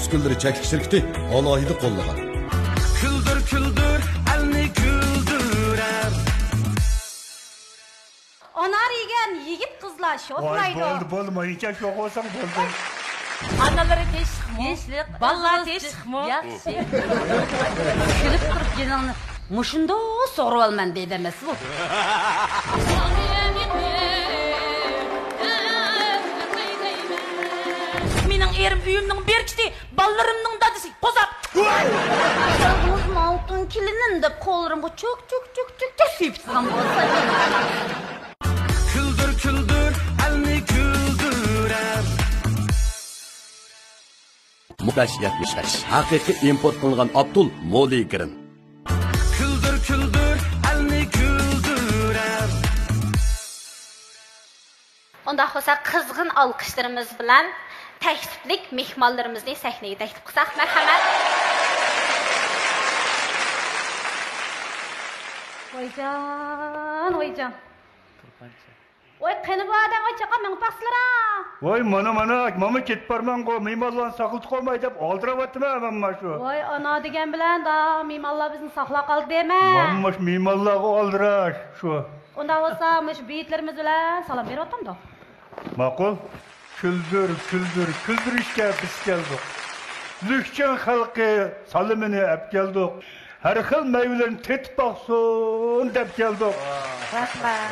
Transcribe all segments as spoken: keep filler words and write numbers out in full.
ئۈسكۈنىلىرى چەكلىك شىركىتى ئالاھىدە قوللىغان. كۈلدۈر، كۈلدۈر، ئەلنى كۈلدۈرەر. ئانار يېگەن يىگىت قىزلار ۋاي، شوخلايدۇ. بولدى، بولدى، مايىچە شوخ بولساڭ بولدى. ئانىلىرى تېشىقمۇ؟ تېشىق. بالىلار تېشىقمۇ؟ ياخشى. كۈلۈپ تۇرۇپ يېنىڭنى مۇشۇنداق سورىۋالىمەن دەيدۇ ئەمەسمۇ؟ مېنىڭ ئېرىم ئۆيۈمنىڭ بېرىكىتى، بالىلىرىمنىڭ دادىسى، قوزاپ. يالغۇز ماڭا ئالتۇن كېلىنىم دەپ قوللىرىمغا چوك، چوك، چوك، چوك، چوك سېپىتسىغان بولسا. كۈلدۈر، كۈلدۈر، ئەلنى كۈلدۈرەر. بەش يەتمىش بەش. ھەقىقىي ئىمپورت قىلىنغان ئاپتول مولىگرىن. كۈلدۈر، كۈلدۈر، ئەلنى كۈلدۈرەر. ئۇنداق بولسا، قىزغىن ئالقىشلىرىمىز بىلەن تەكلىپلىك مېھمانلىرىمىزنى سەھنىگە تەكلىپ قىلساق، مەرھەمەت. ۋايجان، ۋايجان. ۋاي، قېنى بۇ ئادەم، ۋاي، چاقا مېڭىپ باقسىلىرا. ۋاي، مانا، مانا، مانا كېتىپ بارماڭغۇ، مېھمانلارنى ساقلىتىپ قويماي دەپ ئالدىراۋاتىمەن مەن مانا شۇ. ۋاي، ئانا دېگەن بىلەن دا مېھمانلار بىزنى ساقلاپ قالدى دەيمەن. مانا مۇشۇ مېھمانلارغا ئالدىراش شۇ. ئۇنداق بولسا، مۇشۇ بېيىتلىرىمىز بىلەن سالام بېرىۋاتامدۇ؟ ماقۇل. كۈلدۈر، كۈلدۈر، كۈلدۈرۈشكە بىز كەلدۇق. لۈكچىن خەلقى سالىمىنى ئەپ كەلدۇق. ھەر خىل مەيۋىلەرنى تېتىپ باقسۇن دەپ كەلدۇق. رەھمەت.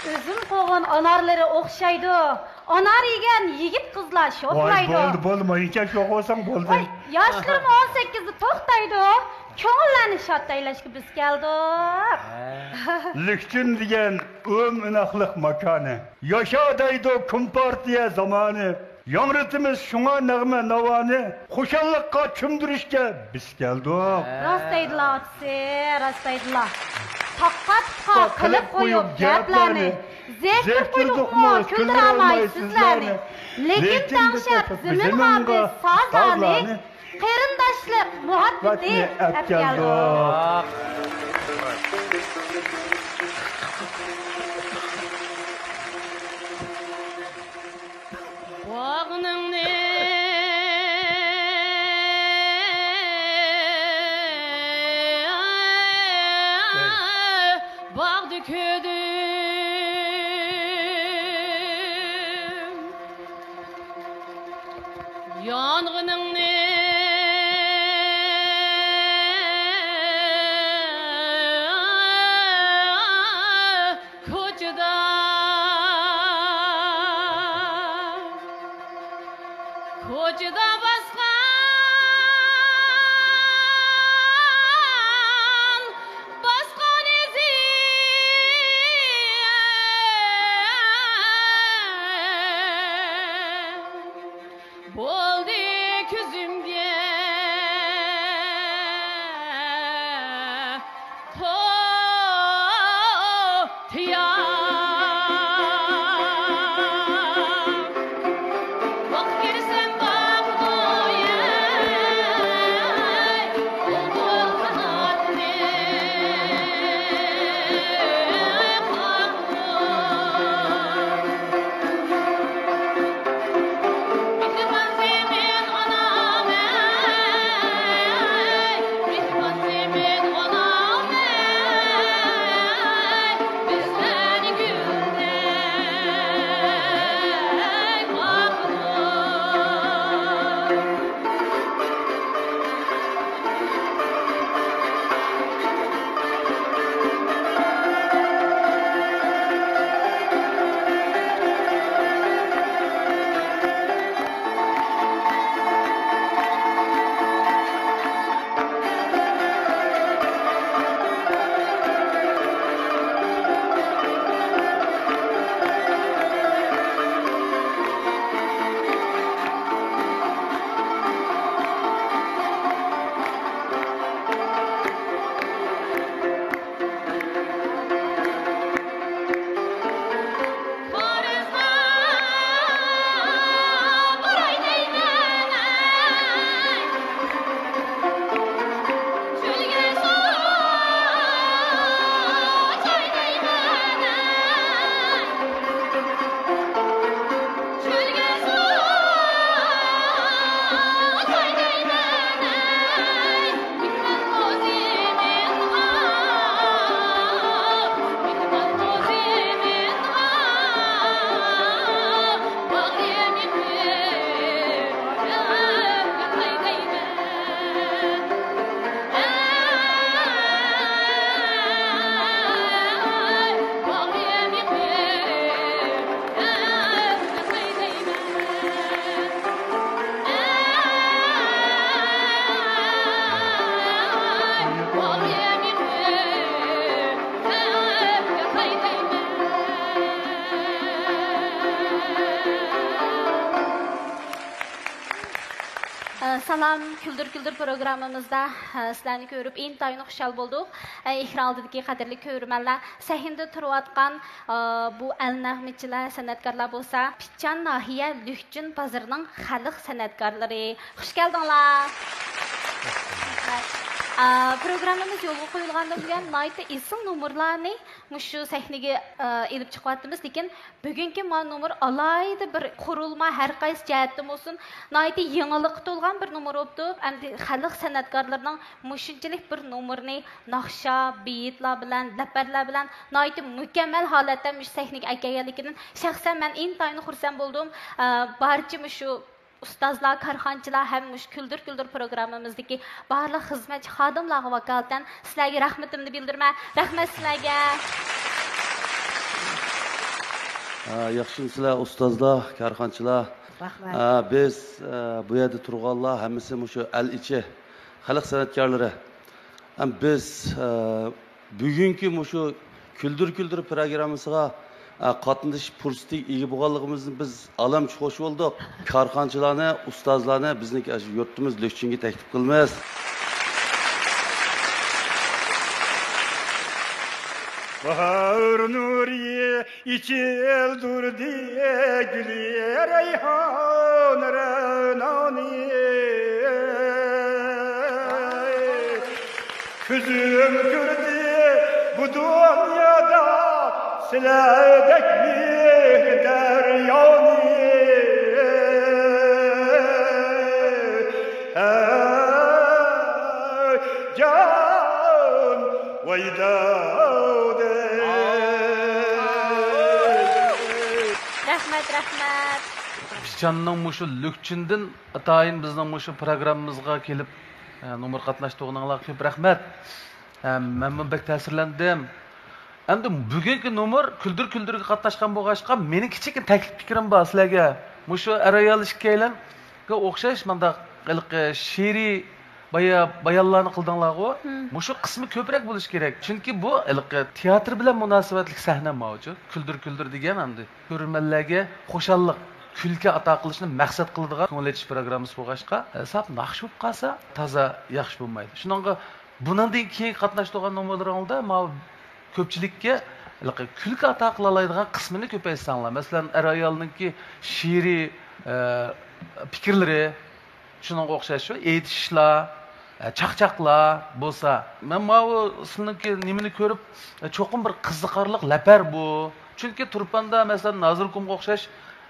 ئۈزۈم قوغۇن ئانارلىرى ئوخشايدۇ. ئانار يېگەن يىگىت قىزلار ۋاي، شوخلايدۇ. بولدى، بولدى، مايىچە شوخ بولساڭ بولدى. ۋاي، ياشلىرىمۇ ئون سەككىزدە توختايدۇ. كۆڭۈللەرنى شاد ئەيلەشكە بىز كەلدۇق. لۈكچىن دېگەن ئۆم ئىناقلىق ماكانى. ياشا دەيدۇ كومپارتىيە زامانى. ياڭرىتىمىز شۇڭا نەغمە ناۋانى، خۇشاللىققا چۆمدۈرۈشكە بىز كەلدۇق. راست دەيدىلا ئاتىسى، راست دەيدىلا. تاغقا تۇتقا قىلىپ قويۇپ گەپلەرنى، زېكىر قويدۇقمۇ كۈلدۈرەلمەي سىزلەرنى. لېكىن تەڭشەپ زېمىنغا بىز سازلارنى، قېرىنداشلىق مۇھەببىتى ئەپ كەلدۇق. باغنىڭنى باغدا كۆردۈم، يانغىنىڭنى كوچىدا، كوچىدا باسقان، باسقان ئىزى. سالام، كۈلدۈر كۈلدۈر پروگراممىمىزدا، ئە، سىلەرنى كۆرۈپ ئىنتايىن خۇشال بولدۇق. ئە، ئېكران ئالدىدىكى قەدىرلىك كۆرۈرمەنلەر، سەھنىدە تۇرۇۋاتقان، ئە، بۇ ئەل نەغمىچىلەر، سەنئەتكارلار بولسا، پىچان ناھىيە لۈكچۈن بازىرىنىڭ خەلق سەنئەتكارلىرى. خۇش كەلدىڭلار. ئە، پروگراممىمىز يولغا قويۇلغاندىن بۇيان ناھايىتى ئېسىل نومۇرلارنى مۇشۇ سەھنىگە، ئە، ئېلىپ چىقىۋاتىمىز. لېكىن بۈگۈنكى ما نومۇر ئالاھىدە بىر قۇرۇلما، ھەر قايسى جەھەتتىن بولسۇن، ناھايىتى يېڭىلىققا تولغان بىر نومۇر بوپتۇ. ئەمدى خەلق سەنئەتكارلىرىنىڭ مۇشۇنچىلىك بىر نومۇرنى ناخشا، بېيىتلار بىلەن، لەپەرلەر بىلەن ناھايىتى مۇكەممەل ھالەتتە مۇشۇ سەھنىگە ئەكەلگەنلىكىدىن شەخسەن مەن ئىنتايىن خۇرسەن بولدۇم. ئە، بارچە مۇشۇ ئۇستازلار، كارخانىچىلار ھەم مۇشۇ كۈلدۈر كۈلدۈر پروگراممىمىزدىكى بارلىق خىزمەتچى خادىملارغا ۋاكالىتەن سىلەرگە رەھمىتىمنى بىلدۈرىمەن. رەھمەت سىلەرگە. ھە، ياخشىمۇسىلەر ئۇستازلار، كارخانىچىلار؟ رەھمەت. ھە، بىز، ھە، بۇ يەردە تۇرغانلار ھەممىسى مۇشۇ ئەل ئىچى خەلق سەنئەتكارلىرى. ھەم بىز، ھە، بۈگۈنكى مۇشۇ كۈلدۈر كۈلدۈر پروگراممىسىغا، ھە، قاتنىشىش پۇرسىتىگە ئىگە بولغانلىقىمىزدىن بىز ئالەمچە خوش بولدۇق. كارخانىچىلارنى، ئۇستازلارنى بىزنىڭكى ئاشۇ يۇرتىمىز لۈكچۈنگە تەكلىپ قىلىمىز. باھار نۇرى ئېچىلدۇردى گۈلى رەيھان رەۋنانى. كۆزۈم كۆردى بۇ دۇنيادا سىلەردەك مېھىر دەريانى. ھەي جان، ۋاي دەۋدەي. رەھمەت، رەھمەت. پىچاننىڭ مۇشۇ لۈكچۈندىن ئاتايىن بىزنىڭ مۇشۇ پروگراممىمىزغا كېلىپ، ئە، نومۇر قاتناشتۇرغىنىڭلارغا كۆپ رەھمەت. ئە، مەنمۇ بەك تەسىرلەندىم. ئەمدى بۈگۈنكى نومۇر كۈلدۈر كۈلدۈرگە قاتناشقان بولغاچقا، مېنىڭ كىچىككىنە تەكلىپ پىكرىم بار سىلەرگە. مۇشۇ ئەر-ئايال ئىككىيلەنگە ئوخشاش مانداق ھېلىقى شېئىرىي بايا-، بايانلارنى قىلدىڭلارغۇ، مۇشۇ قىسمى كۆپرەك بولۇشى كېرەك. چۈنكى بۇ ھېلىقى تىياتىر بىلەن مۇناسىۋەتلىك سەھنە ماۋۇچۇ. كۈلدۈر كۈلدۈر دېگەن ئەمدى كۆرۈرمەنلەرگە خۇشاللىق، كۈلكە ئاتا قىلىشنى مەقسەت قىلىدىغان كۆڭۈل ئېچىش پروگراممىسى بولغاچقا، ئە، ساپ ناخشا بولۇپ قالسا تازا ياخشى بولمايدۇ. شۇنىڭغا بۇنىڭدىن كېيىنكى قاتناشتۇرغان نومۇرلىرىڭلاردا ماۋۇ كۆپچىلىككە ھېلىقى كۈلكە ئاتا قىلالايدىغان قىسمىنى كۆپەيتسەڭلار. مەسىلەن، ئەر-ئايالنىڭكى شېئىرىي، ئە، پىكىرلىرى، شۇنىڭغا ئوخشاش شۇ ئېيتىشلار، ئە، چاقچاقلار بولسا، مەن ماۋۇ سىلىنىڭكى نېمىنى كۆرۈپ، ئە، چوقۇم بىر قىزىقارلىق لەپەر بۇ. چۈنكى تۇرپاندا، مەسىلەن، نازىركومغا ئوخشاش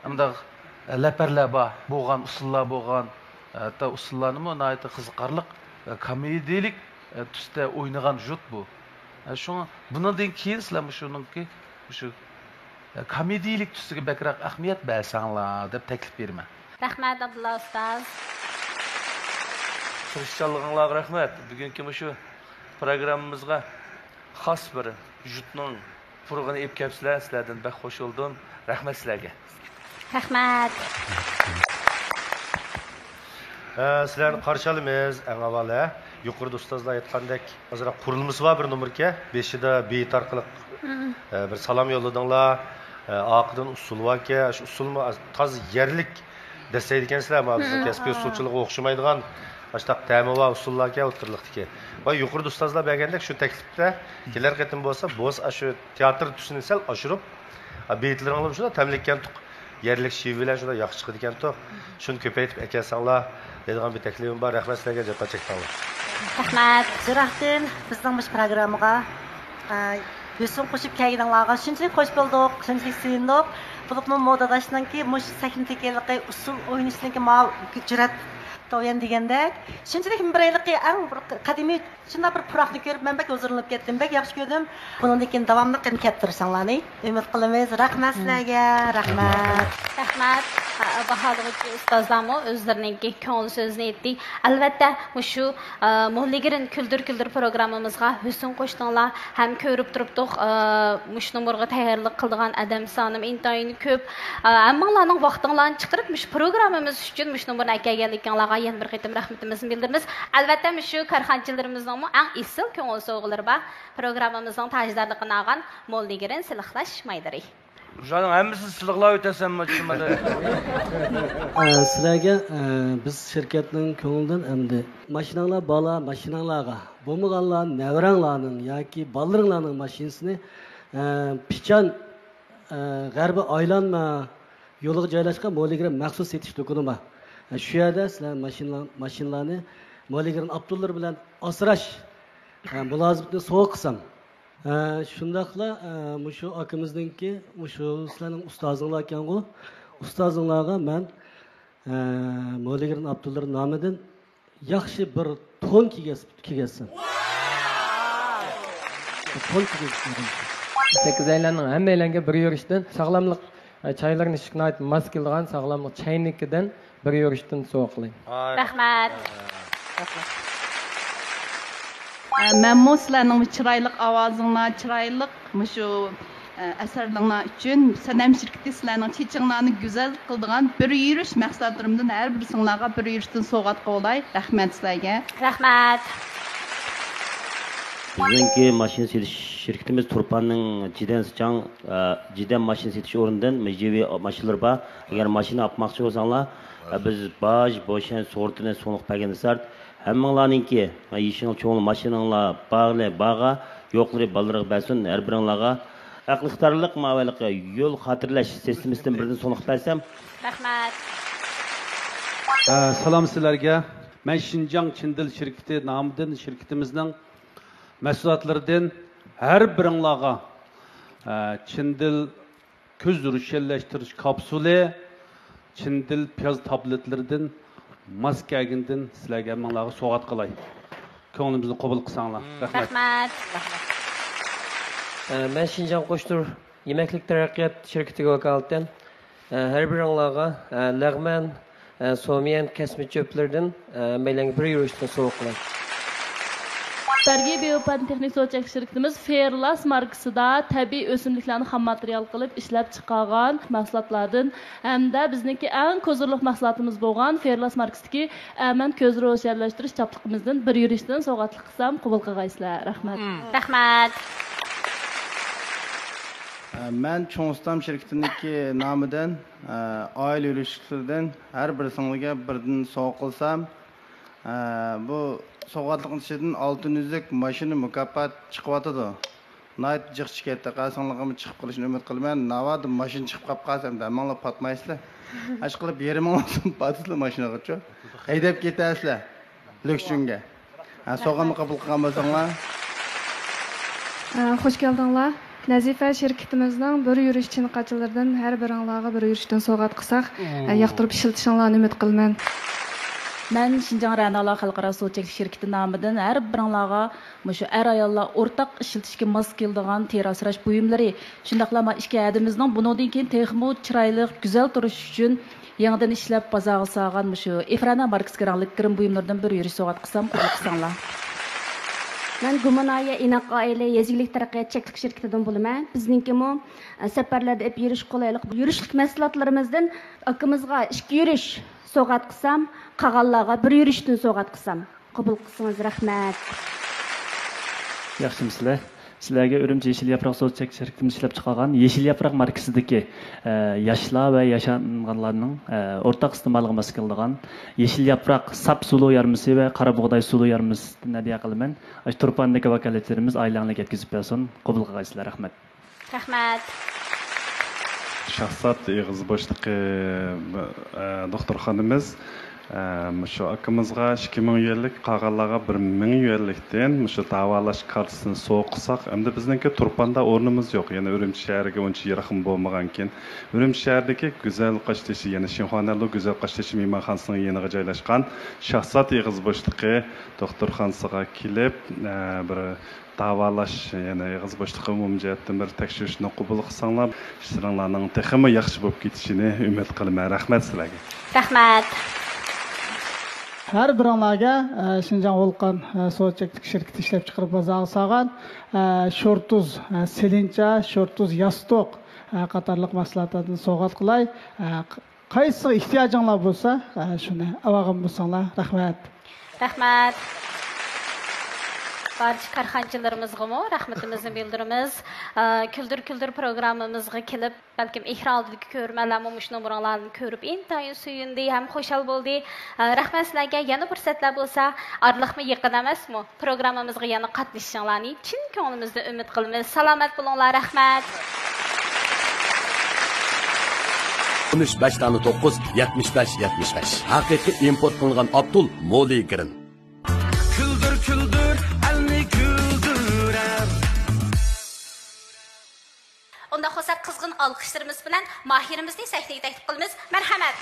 ئانداق، ئە، لەپەرلەر بار، بولغان ئۇسسۇللار بولغان، ئە، ھەتتا ئۇسسۇللارنىمۇ ناھايىتى قىزىقارلىق، ئە، كومېدىيىلىك، ئە، تۈستە ئوينىغان جۇت بۇ. ئە، شۇڭا بۇنىڭدىن كېيىن سىلەر مۇشۇنىڭكى، مۇشۇ كومېدىيىلىك تۈسىگە بەكرەك ئەھمىيەت بەرسەڭلار دەپ تەكلىپ بېرىمەن. رەھمەت، ئابدۇللا ئۇستاز. تىرىشچانلىقىڭلارغا رەھمەت. بۈگۈنكى مۇشۇ پروگراممىمىزغا خاس بىر جۇتنىڭ پۇرىقىنى ئېلىپ كەپسىلەر. سىلەردىن بەك خوش بولدۇم. رەھمەت سىلەرگە. رەھمەت. ھە، سىلەرنى قارشى ئالىمىز. ئەڭ ئاۋۋال، ھە، يۇقىرىدا ئۇستازلار ئېيتقاندەك، ئازراق قۇرۇلمىسى بار بىر نومۇركەن. بېشىدا بېيىت ئارقىلىق، ھە، بىر سالام يوللىدىڭلار. ھە، ئارقىدىن ئۇسسۇل باركەن. شۇ ئۇسسۇلمۇ ئاز-، تازا يەرلىك دەسسەيدىكەنسىلەر. مانا بىزنىڭ كەسپىي ئۇسسۇلچىلىقىغا ئوخشىمايدىغان ئاشۇنداق تەمى بار ئۇسسۇللاركەن ئوتتۇرىلىقتىكى. ۋە يۇقىرىدا ئۇستازلار بەرگەندەك شۇ تەكلىپتە كېلەر قېتىم بولسا، بولسا ئاشۇ تىياتىر تۈسىنى سەل ئاشۇرۇپ، بېيىتلىرىڭلارمۇ شۇنداق تەملىككەنتۇق. يەرلىك شېۋە بىلەن شۇنداق ياخشى چىقىدىكەنتۇ. شۇنى كۆپەيتىپ ئەكەلسەڭلار دەيدىغان بىر تەكلىپىم بار. رەھمەت سىلەرگە، جاپا چەكتىڭلار. رەھمەت. جىراقتىن بىزنىڭ مۇشۇ پروگراممىغا، ئە، ھۆسن قوشۇپ كەلگىنىڭلارغا شۇنچىلىك خوش بولدۇق، شۇنچىلىك سېغىندۇق. بولۇپمۇ موداداشنىڭكى مۇشۇ سەھنىدىكى ھېلىقى ئۇسسۇل ئوينىشىنىڭكى ماۋۇ جۈرئەت دويەن دېگەندەك، شۇنچىلىك بىر ھېلىقى ئەڭ بىر قەدىمىي شۇنداق بىر پۇراقنى كۆرۈپ، مەن بەك ھۇزۇرلىنىپ كەتتىم، بەك ياخشى كۆردۈم. بۇنىڭدىن كېيىن داۋاملىق يەنە كەپ تۇرۇشۇڭلارنى ئۈمىد قىلىمىز. رەھمەت سىلەرگە، رەھمەت. رەھمەت. باھالىغۇچى ئۇستازلارمۇ ئۆزلىرىنىڭكى كۆڭۈل سۆزىنى ئېيتتى. ئەلۋەتتە، مۇشۇ، ئە، موللىگىرىن كۈلدۈر كۈلدۈر پروگراممىمىزغا ھۆسن قوشتۇڭلار ھەم كۆرۈپ تۇرۇپتۇق، ئە، مۇشۇ نومۇرغا تەييارلىق قىلىدىغان ئادەم سانىمۇ ئىنتايىن كۆپ. ئە، ھەممىڭلارنىڭ ۋاقتىڭلارنى چىقىرىپ، مۇشۇ پروگراممىمىز ئۈچۈن مۇشۇ نومۇرنى ئەكەلگەنلىكىڭلارغا يەنە بىر قېتىم رەھمىتىمىزنى بىلدۈرىمىز. ئەلۋەتتە، مۇشۇ كارخانىچىلىرىمىزنىڭمۇ ئەڭ ئېسىل كۆڭۈل سوۋغىلىرى بار. پروگراممىمىزنىڭ تاجدارلىقىنى ئالغان موللىگىرىن سىلىقلاش مايدىرى. شۇلارنىڭ ھەممىسىنى سىلىقلاپ ئۆتەسەنمۇ، چىمەدە؟ ئە، سىلەرگە، ئە، بىز شىركەتنىڭ كۆڭلىدىن ئەمدى ماشىناڭلار بالا، ماشىناڭلارغا، بولمىغانلار نەۋرەڭلارنىڭ ياكى بالىلىرىڭلارنىڭ ماشىنىسىنى، ئە، پىچان، ئە، غەربىي ئايلانما يولىغا جايلاشقان مولىگرام مەخسۇس سېتىش دۇكىنى بار. ئە، شۇ يەردە سىلەر ماشىنىلار-، ماشىنىلارنى مولىگرام ئاپتونلىرى بىلەن ئاسراش، ئە، مۇلازىمىتىنى سوۋغا قىلسام. ھە، شۇنداقلا، ئە، مۇشۇ ئاكىمىزنىڭكى، مۇشۇ سىلەرنىڭ ئۇستازىڭلار ئىكەنغۇ، ئۇستازىڭلارغا مەن، ئە، مولىگرام ئاپتونلىرى نامىدىن ياخشى بىر تون كىيگەز-، كىيگەزسەم. تون كىيگەزسەم. سەككىزەيلەننىڭ ھەممەيلەنگە بىر يۈرۈشتىن ساغلاملىق، ئە، چايلىرىنى ئىچىشكە ناھايىتى ماس كېلىدىغان ساغلاملىق چەينىكىدىن بىر يۈرۈشتىن سوۋغا قىلاي. رەھمەت. ئە، مەنمۇ سىلەرنىڭ چىرايلىق ئاۋازىڭلار، چىرايلىق مۇشۇ، ئە، ئەسەرلىرىڭلار ئۈچۈن سەنەم شىركىتى سىلەرنىڭ چېچىڭلارنى گۈزەل قىلىدىغان بىر يۈرۈش مەھسۇلاتلىرىمدىن ھەر بىرسىڭلارغا بىر يۈرۈشتىن سوۋغات قىلىۋالاي. رەھمەت سىلەرگە. رەھمەت. بىزنىڭكى ماشىنا سېتىش شىركىتىمىز تۇرپاننىڭ جىدەن سىچاڭ، ئە، جىدەن ماشىنا سېتىش ئورنىدىن مىجىۋى ماشىنىلىرى بار. ئەگەر ماشىنا ئاپماقچى بولساڭلار، ئە، بىز باج، بوشەن سورتىنى سۇنۇق بەرگەندە سەرت. ھەممىڭلارنىڭكى، ئە، يېشىڭ چوڭ ماشىنىڭلار بارلى بارغا، يوقلىرى بالىلىرىغا بەرسۇن، ھەر بىرىڭلارغا ئەقلى ئىقتىدارلىق ماۋەلىقى يول خاتىرىلەش سىستېمىسىدىن بىردىن سۇنۇق بەرسەم. رەھمەت. ئە، سالام سىلەرگە. مەن شىنجاڭ چىندىل شىركىتى نامىدىن شىركىتىمىزنىڭ مەھسۇلاتلىرىدىن ھەر بىرىڭلارغا، ئە، چىندىل كۆز روشەنلەشتۈرۈش كاپسۇلى، چىندىل پىياز تابلېتلىرىدىن ماس كەلگىنىدىن سىلەرگە ھەممىڭلارغا سوۋغات قىلاي. كۆڭلىمىزنى قوبۇل قىلساڭلار. رەھمەت. رەھمەت. ئە، مەن شىنجاڭ قوشتۇر يېمەكلىك تەرەققىيات شىركىتىگە ۋاكالىتەن، ئە، ھەر بىرىڭلارغا، ئە، لەغمەن، ئە، سوميەن كەسمە چۆپلىرىدىن، ئە، مەيلەنگە بىر يۈرۈشتىن سوۋغا قىلاي. بەرگى بىيوپەن تېخنىك سودا چەكلىك شىركىتىمىز فېرلاس ماركىسىدا تەبىئىي ئۆسۈملۈكلەرنى خام ماتېرىيال قىلىپ ئىشلەپ چىقارغان مەھسۇلاتلاردىن ھەمدە بىزنىڭكى ئەڭ كوزىرلىق مەھسۇلاتىمىز بولغان فېرلاس ماركىسىدىكى ئەمەن كۆز روشەنلەشتۈرۈش چاپلىقىمىزدىن بىر يۈرۈشتىن سوۋغاتلىق قىلسام قوبۇل قىلغايسىلەر. رەھمەت. رەھمەت. مەن چوڭ ئۇستام شىركىتىنىڭكى نامىدىن، ئائىلە يۈرۈشلۈكلىرىدىن ھەر بىرسىڭلارگە بىردىن سوۋغا قىلسام، بۇ سوۋغاتلىقنىڭ ئىچىدىن ئالتۇن ئۈزۈك، ماشىنا، مۇكاپات چىقىۋاتىدۇ. ناھايىتى جىق چىقىپ كەتتى. قەرسىڭلىقىمۇ چىقىپ قېلىشىنى ئۈمىد قىلىمەن. ناۋادا ماشىنا چىقىپ قاپ قالسا، ئەمدى ھەممىڭلار پاتمايسىلەر. ئاشۇ قىلىپ يېرىمىڭلار پاتىسىلەر ماشىنىغىچۇ. ھەيدەپ كېتەرسىلەر لۈكچۈڭگە. ھە، سوۋغامنى قوبۇل قىلغان بولساڭلار. ئە، خوش كەلدىڭلار. نەزىپە شىركىتىمىزنىڭ بىر يۈرۈش چىنىقاچىلىرىدىن ھەر بىرىڭلارغا بىر يۈرۈشتىن سوۋغات قىلساق، ئە، ياقتۇرۇپ ئىشلىتىشىڭلارنى ئۈمىد قىلىمەن. مەن شىنجاڭ رەنالار خەلقئارا سۇ چەكلىك شىركىتى نامىدىن ھەر بىرىڭلارغا مۇشۇ ئەر-ئاياللار ئورتاق ئىشلىتىشكە ماس كېلىدىغان تېرە ئاسراش بۇيۇملىرى، شۇنداقلا ما ئىككى ھەدىمىزنىڭ بۇنىڭدىن كېيىن تېخىمۇ چىرايلىق، گۈزەل تۇرۇشى ئۈچۈن يېڭىدىن ئىشلەپ بازارغا سالغان مۇشۇ ئىفرانا ماركىسىدىكى رەڭلىك گىرىم بۇيۇملىرىدىن بىر يۈرۈش سوۋغات قىلسام قوبۇل قىلساڭلار. مەن گۇما ناھىيە ئىناق ئائىلە يېزا ئىگىلىك تەرەققىيات چەكلىك شىركىتىدىن بولىمەن. بىزنىڭكىمۇ، ئە، سەپەرلەردە ئېلىپ يۈرۈش قولايلىق يۈرۈشلۈك مەھسۇلاتلىرىمىزدىن ئاكىمىزغا ئىككى يۈرۈش سوۋغات قىلسام، قالغانلارغا بىر يۈرۈشتىن سوۋغات قىلسام. قوبۇل قىلسىڭىز رەھمەت. ياخشىمۇسىلەر؟ سىلەرگە ئۈرۈمچى يېشىل ياپراق سودا چەكلىك شىركىتىمىز ئىشلەپچىقارغان يېشىل ياپراق ماركىسىدىكى، ئە، ياشلار ۋە ياشانغانلارنىڭ، ئە، ئورتاق ئىستېمالىغا ماس كېلىدىغان يېشىل ياپراق ساپ سۇلۇ يارمىسى ۋە قارا بۇغداي سۇلۇ يارمىسىدىن ھەدىيە قىلىمەن. ئاشۇ تۇرپاندىكى ۋاكالەتلىرىمىز ئائىلەڭلارگە يەتكۈزۈپ بەرسۇن. قوبۇل قىلغايسىلەر. رەھمەت. رەھمەت. شاھزات ئېغىز بوشلۇقى، ئە، دوختۇرخانىمىز، ئە، مۇشۇ ئاكىمىزغا ئىككى مىڭ يۈەنلىك، قالغانلارغا بىر مىڭ يۈەنلىكتىن مۇشۇ داۋالاش كارتىسىنى سوۋغا قىلساق، ئەمدى بىزنىڭكى تۇرپاندا ئورنىمىز يوق. يەنە ئۈرۈمچى شەھىرىگە ئۇنچە يىراقمۇ بولمىغانكىن، ئۈرۈمچى شەھىرىدىكى گۈزەل قاشتېشى، يەنى شىنخۇانەنلۇ گۈزەل قاشتېشى مېھمانخانىسىنىڭ يېنىغا جايلاشقان شاھزات ئېغىز بوشلۇقى دوختۇرخانىسىغا كېلىپ، ئە، بىر داۋالاش، يەنى ئېغىز بوشلۇقى ئومۇمىي جەھەتتىن بىر تەكشۈرۈشنى قوبۇل قىلساڭلار، ئىشلىرىڭلارنىڭ تېخىمۇ ياخشى بولۇپ كېتىشىنى ئۈمىد قىلىمەن. رەھمەت سىلەرگە. رەھمەت. ھەر بىرىڭلارگە، ئە، شىنجاڭ ۋولقان، ئە، سودا چەكلىك شىركىتى ئىشلەپچىقىرىپ بازارغا سالغان، ئە، شورتۇز، ئە، سېلىنچا، شورتۇز ياستۇق، ئە، قاتارلىق مەھسۇلاتلاردىن سوۋغات قىلاي. ئە، قايسىغا ئېھتىياجىڭلار بولسا، ئە، شۇنى ئاۋالغان بولساڭلار. رەھمەت. رەھمەت. بارچە كارخانىچىلىرىمىزغىمۇ رەھمىتىمىزنى بىلدۈرىمىز. ئە، كۈلدۈر كۈلدۈر پروگراممىمىزغا كېلىپ، بەلكىم ئېكران ئالدىدىكى كۆرۈرمەنلەرمۇ مۇشۇ نومۇرۇڭلارنى كۆرۈپ ئىنتايىن سۆيۈندى ھەم خۇشال بولدى. ئە، رەھمەت سىلەرگە. يەنە پۇرسەتلەر بولسا، ئارىلىقمۇ يېقىن ئەمەسمۇ؟ پروگراممىمىزغا يەنە قاتنىشىشىڭلارنى چىن كۆڭلىمىزدىن ئۈمىد قىلىمىز. سالامەت بولۇڭلار، رەھمەت. ئون ئۈچ، بەش دانە توققۇز، يەتمىش بەش، يەتمىش بەش. ھەقىقىي ئىمپورت قىلىنغان ئاپتول مولىگرىن. كۈلدۈر، كۈلدۈر، ئەلنى كۈلدۈرەر. ئۇنداق بولسا، قىزغىن ئالقىشلىرىمىز بىلەن ماھىرىمىزنى سەھنىگە تەكلىپ قىلىمىز. مەرھەمەت!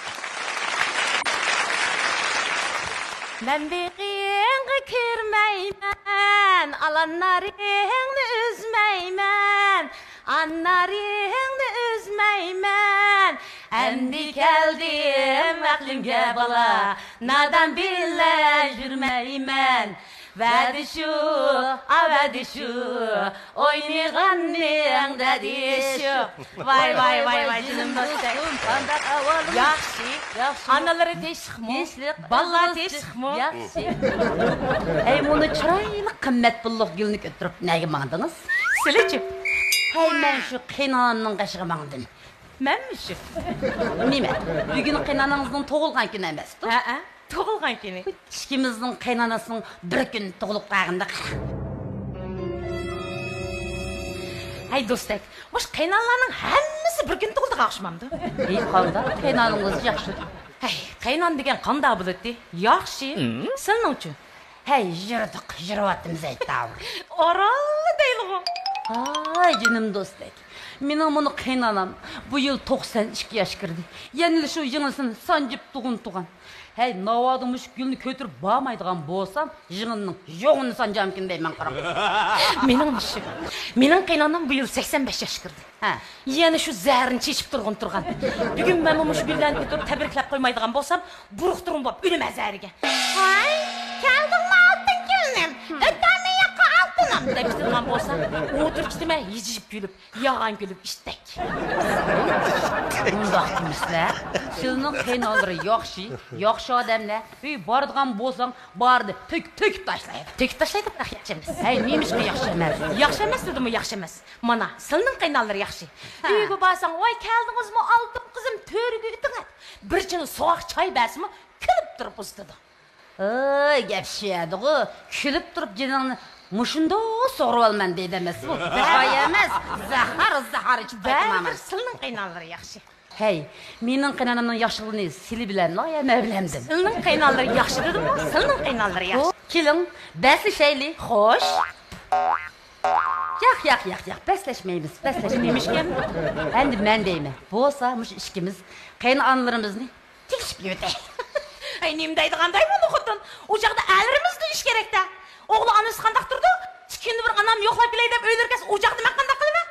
مەن بېغىڭغا كىرمەيمەن، ئالاننارىڭنى ئۈزمەيمەن، ئاننارىڭنى ئۈزمەيمەن. ئەمدى كەلدىم ئەقلىمگە بالا، نادان بىلەن يۈرمەيمەن. ۋەدە شۇ، ئا ۋەدە شۇ، ئوينىغاننىڭ دەدى شۇ. ۋاي، ۋاي، ۋاي، ۋاي، جېنىم دوستۇم. قانداق ئەھۋالىڭىز؟ ياخشى. ياخشى. ئانىلىرى تىنچلىقمۇ؟ تىنچلىق. بالىلار تىنچلىقمۇ؟ ياخشى. ھەي، مۇنۇ چىرايلىق قىممەت پۇللۇق گۈلنى كۆتۈرۈپ نەگە ماڭدىڭىز؟ سىلىچۇ؟ ھەي، مەن شۇ قېيىنئانامنىڭ قېشىغا ماڭدىم. مەنمۇ شۇ. نېمە؟ بۈگۈن قېيىنئانىڭىزنىڭ تۇغۇلغان كۈنى ئەمەستۇ؟ ھەئە. تۇغۇلغان كۈنى. ئىككىمىزنىڭ قېيىنئانىسىنىڭ بىر كۈن تۇغۇلۇپ قالغىنىدا قارا. ھەي، دوستەك، مۇشۇ قېيىنئانىلارنىڭ ھەممىسى بىر كۈن تۇغۇلىدىغان ئوخشىمامدۇ؟ ھېي، قانداق؟ قېيىنئانىڭىز ياخشىدۇ. ھەي، قېيىنئانا دېگەن قانداق بولاتتى؟ ياخشى. ھىم؟ سىلىنىڭچۇ؟ ھەي، يۈردۇق، يۈرۈۋاتىمىز ھەيتاۋۇر. ئارانلا دەيلىغۇ. ھاي، جېنىم دوستەك. مېنىڭ مۇنۇ قېيىنئانام بۇ يىل توقسان ئىككى ياش كىردى. يەنىلا شۇ يىڭنىسىنى سانجىپ تۇغۇن تۇغان. ھەي، ناۋادا مۇشۇ گۈلنى كۆتۈرۈپ بارمايدىغان بولسام، يىڭنىنىڭ يوغىنى سانجامكىن دەيمەن قاراڭ. مېنىڭ مۇشۇ. مېنىڭ قېيىنئانام بۇ يىل سەكسەن بەش ياش كىردى. ھە. يەنە شۇ زەھىرىنى چېچىپ تۇرغىنى تۇرغان. بۈگۈن مەنمۇ مۇشۇ گۈللەرنى كۆتۈرۈپ تەبرىكلەپ قويمايدىغان بولسام، بۇرۇقتۇرغۇن بولۇپ ئۆلىمەن زەھەرگە. ۋاي، كەلدىڭمۇ ئالتۇن كېلىنىم؟ ھىم. ئۆتەرمۇ ياققا ئالتۇنۇم؟ دەپ كېتىدىغان بولسام، ئولتۇرۇپ كېتىمەن ھىجىيىپ كۈلۈپ، ياغان كۈلۈپ ئىشتەك. مۇنداق دېمىسىلە، سىلىنىڭ قېيىنئانىلىرى ياخشى، ياخشى ئادەملەر. ئۆي بارىدىغان بولساڭ، بارىدۇ، تۆك-، تۆكۈپ تاشلايدۇ. تۆكۈپ تاشلايدۇ، بىراق ياخشى ئەمەس. ھەي، نېمىشقا ياخشى ئەمەس؟ ياخشى ئەمەس دېدىمۇ، ياخشى ئەمەس. مانا، سىلىنىڭ قېيىنئانىلىرى ياخشى. ھە. ئۆيگە بارساڭ، ۋاي، كەلدىڭىزمۇ، ئالتۇن قىزىم، تۆرىگە ئۆتۈڭە. بىر چىنە سوغۇق چاي بەرسىمۇ، كۈلۈپ تۇرۇپ ئۇزىتىدۇ. ئۆي، گەپ شۇ يەردىغۇ، كۈلۈپ تۇرۇپ جېنىڭنى مۇشۇنداق سۇغۇرۇۋالىمەن دەيدۇ ئەمەسمۇ؟ چاي ئەمەس، زەھەر، زەھەر ئىچىپ بەرىمەن. بەرىبىر سىلىنىڭ قېيىنئانىلىرى ياخشى. ھەي، مېنىڭ قېيىنئانامنىڭ ياخشىلىقىنى سىلى بىلەملا يا مەن بىلەمدىم؟ سىلىنىڭ قېيىنئانىلىرى ياخشى دېدىمغۇ، سىلىنىڭ قېيىنئانىلىرى ياخشى. كېلىڭ، بەسلىشەيلى. خوش. ياق، ياق، ياق، ياق، بەسلەشمەيمىز، بەسلەشمەيمىز. نېمىشكەن؟ ئەمدى مەن دەيمەن. بولسا مۇشۇ ئىككىمىز قېيىنئانىلىرىمىزنى تېگىشىپ يۈرۈتەي. ئەي، نېمە دەيدىغانداي بۇ خوتۇن؟ ئۇ چاغدا ئەرلىرىمىزدىن ئىش كېرەكتە. ئوغلى ئانىسى قانداق تۇرىدۇ؟ ئىككى كۈندە بىر ئانام يوقلاپ كېلەي دەپ ئۆيلىرى كەلسە، ئۇ چاغدا مەن قانداق قىلىمەن؟